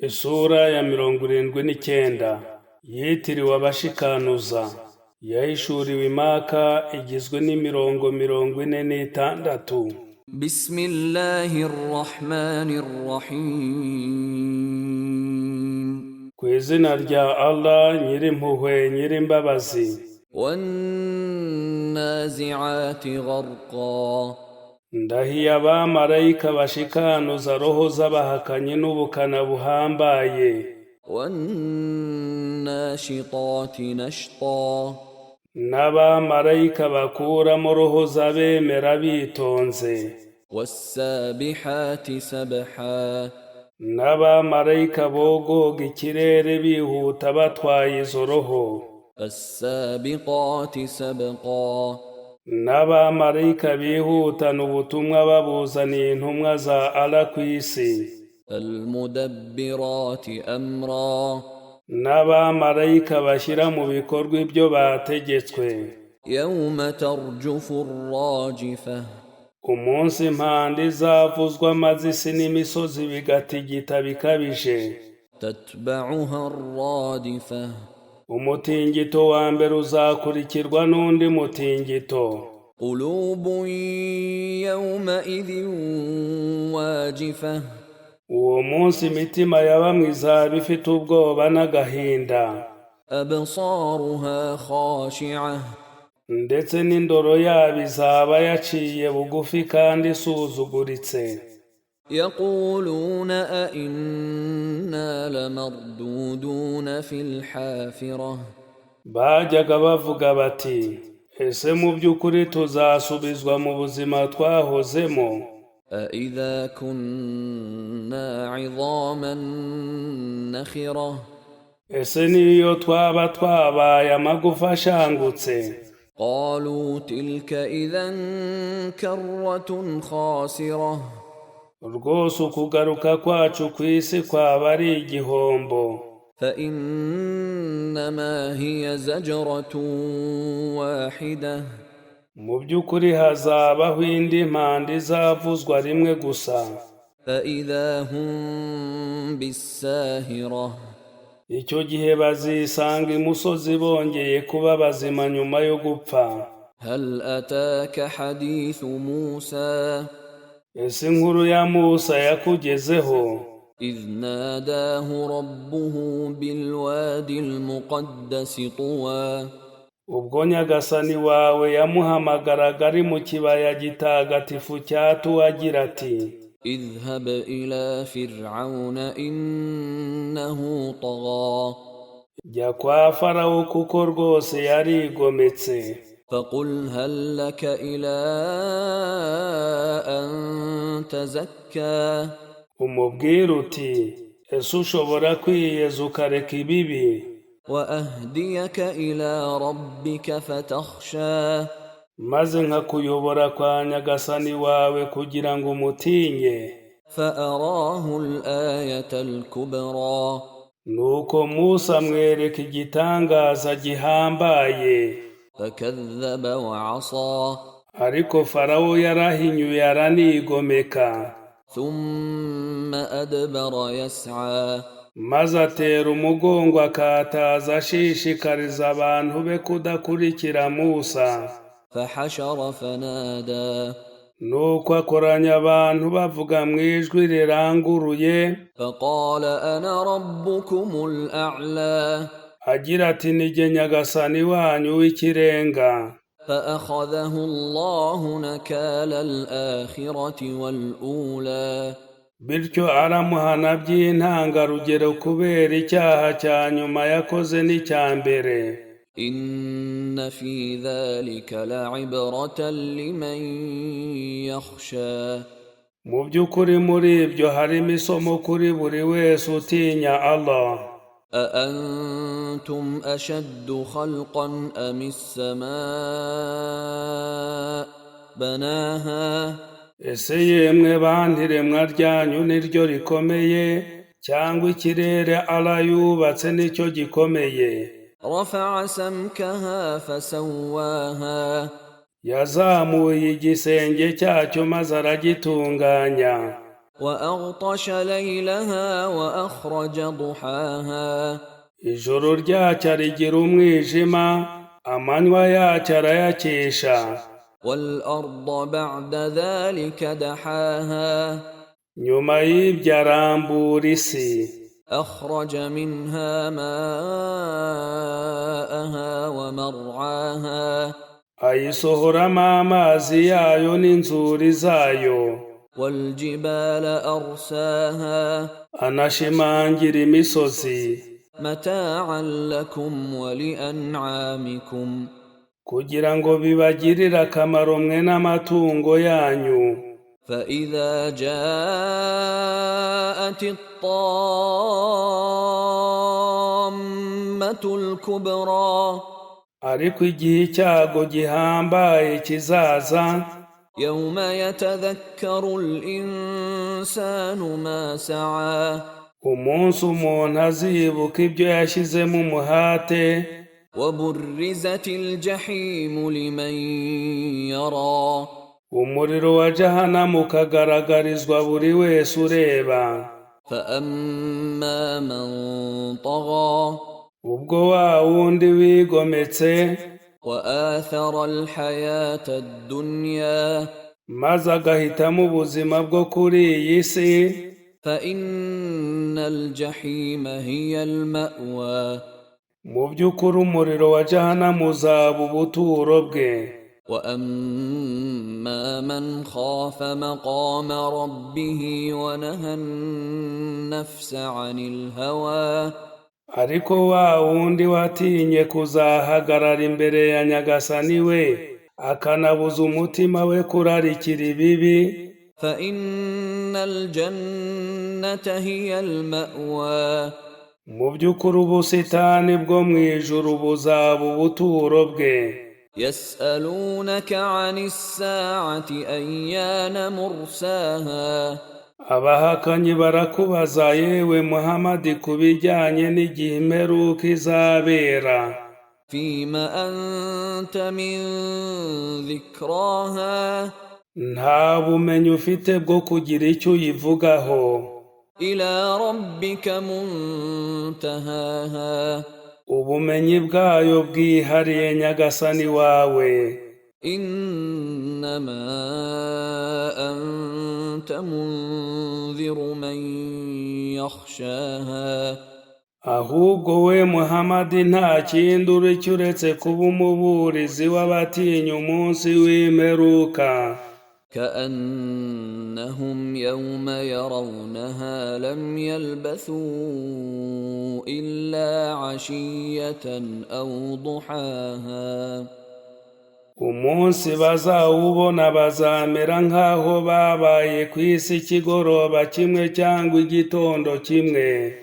Isura ya 79 yitiriwe abashikanuza, yahishuriwe i Maka, igizwe n'imirongo 46. بسم الله الرحمن الرحيم. Ku izina rya Allah, Nyirimpuhwe, Nyirimbabazi. والنازعات غرقا. Ndahiye abamarayika bashikanuza roho z'abahakanyi n'ubukana buhambaye. والناشطات نشطا. N'abamarayika bakuramo roho z'abemera bitonze. والسابحات سبحا. N'abamarayika bogoga ikirere bihuta batwaye izo roho. فالسابقات سبقا. N'abamarayika bihutana ubutumwa babuzaniye intumwa za Allah ku isi. فالمدبرات أمرا. N'abamarayika bashyira mu bikorwa ibyo bategetswe. يوم ترجف الراجفة. Umunsi impanda izavuzwa, maze isi n'imisozi bigatigita bikabije. تتبعها الرادفة. Umutingito wa mbere uzakurikirwa n'undi mutingito. قلوب يومئذ واجفة. Uwo munsi imitima ya bamwe izaba ifite ubwoba n'agahinda. أبصارها خاشعة. Ndetse n'indoro yabo izaba yaciye bugufi kandi isuzuguritse. يقولون أئنا لمردودون في الحافرة. Bajyaga bavuga bati: "Ese mu by'ukuri tuzasubizwa mu buzima twahozemo?" أإذا كنا عظاما نخرة. Ese niyo twaba twabaye amagufa ashangutse? قالوا تلك إذا كرة خاسرة. Rwose ukugaruka kwacu ku isi kwaba ari igihombo. فإنما هي زجرة واحدة. Mu by'ukuri hazabaho indi mpanda izavuzwa rimwe gusa. فإذا هم بالساهرة. Icyo gihe bazisanga imusozi bongeye kuba bazima nyuma yo gupfa. هل أتاك حديث موسى؟ Ese inkuru ya Musa yakugezeho? إذ ناداه ربه بالوادي المقدس طوى. Ubwo Nyagasani wawe yamuhamagaraga ari mu kibaya gitagatifu cya Tuwa, agira ati: اذهب إلى فرعون إنه طغى. "Jya kwa Farawo, kuko rwose yarigometse." فقل هل لك إلى أن تزكى؟ Umubwire uti: "Ese ushobora kwiyeza ukareka ibibi?" وأهديك إلى ربك فتخشى. Maze nkakuyobora kwa Nyagasani wawe kugira ngo umutinye. فأراه الآية الكبرى. Nuko Musa amwereka igitangaza gihambaye. فكذب وعصى. Ariko Farawo yarahinyuye aranigomeka. ثم أدبر يسعى. Maze atera umugongo akataza, ashishikariza abantu be kudakurikira Musa. فحشر فنادى. Nuko akoranya abantu bavuga mu ijwi riranguruye. فقال أنا ربكم الأعلى. Agira ati: "Ni Nyagasani wanyu w'ikirenga." فأخذه الله نكال الآخرة والأولى. Bityo aramuhana by'intangarugero kubera icyaha cya nyuma yakoze n'icya mbere. إن في ذلك لعبرة لمن يخشى. Mu by'ukuri muri ibyo harimo isomo kuri buri wese utinya Allah. أأنتم أشد خلقا أم السماء بناها؟ Ese yemwe bantu, iremwa ryanyu niryo rikomeye, cyangwa ikirere Allah yubatse nicyo gikomeye? رفع سمكها فسواها. Yazamuye igisenge cyacyo maze aragitunganya. وأغطش ليلها وأخرج ضحاها. Ijoro ryacyo arigira umwijima, amanywa yacyo arayakesha. والأرض بعد ذلك دحاها. Nyuma y'ibyo arambura isi. أخرج منها ماءها ومرعاها. Ayisohoramo amazi yayo n'inzuri zayo. والجبال أرساها. Anashimangira imisozi. متاعا لكم ولأنعامكم. Kugira ngo bibagirire akamaro mwe n'amatungo yanyu. فإذا جاءت الطامة الكبرى. Ariko igihe icyago gihambaye kizaza, يوم يتذكر الإنسان ما سعى. Umunsi umuntu azibuka ibyo yashyizemo umuhate, وبرزت الجحيم لمن يرى. Umuriro wa Jahanamu ukagaragarizwa buri wese ureba. فأما من طغى. Ubwo wa wundi wigometse, وآثر الحياة الدنيا، maze agahitamo ubuzima bwo kuri iyi si, فإن الجحيم هي المأوى. Mu by'ukuri umuriro wa Jahanamu uzaba ubuturo bwe. وأما من خاف مقام ربه ونهى النفس عن الهوى، Ariko wa wundi watinye kuzahagarara imbere ya Nyagasani we, akanabuza umutima we kurarikira ibibi, فإن الجنة هي المأوى. Mu by'ukuri ubusitani bwo mu ijuru buzaba ubuturo bwe. يسألونك عن الساعة أيان مرساها. Abahakanyi barakubaza, yewe Muhamadi, ku bijyanye n'igihe imperuka izabera. فيم أنت من ذكراها. Nta bumenyi ufite bwo kugira icyo uyivugaho. إلى ربك منتهاها. Ubumenyi bwayo bwihariye Nyagasani wawe. إنما أنت منذر من يخشاها. Ahubwo we Muhamadi, nta kindi uri uretse kuba umuburizi w'abatinya umunsi w'imperuka. كأنهم يوم يرونها لم يلبثوا إلا عشية أو ضحاها. Umunsi bazawubona bazamera nk'aho babaye ku isi ikigoroba kimwe cyangwa igitondo kimwe.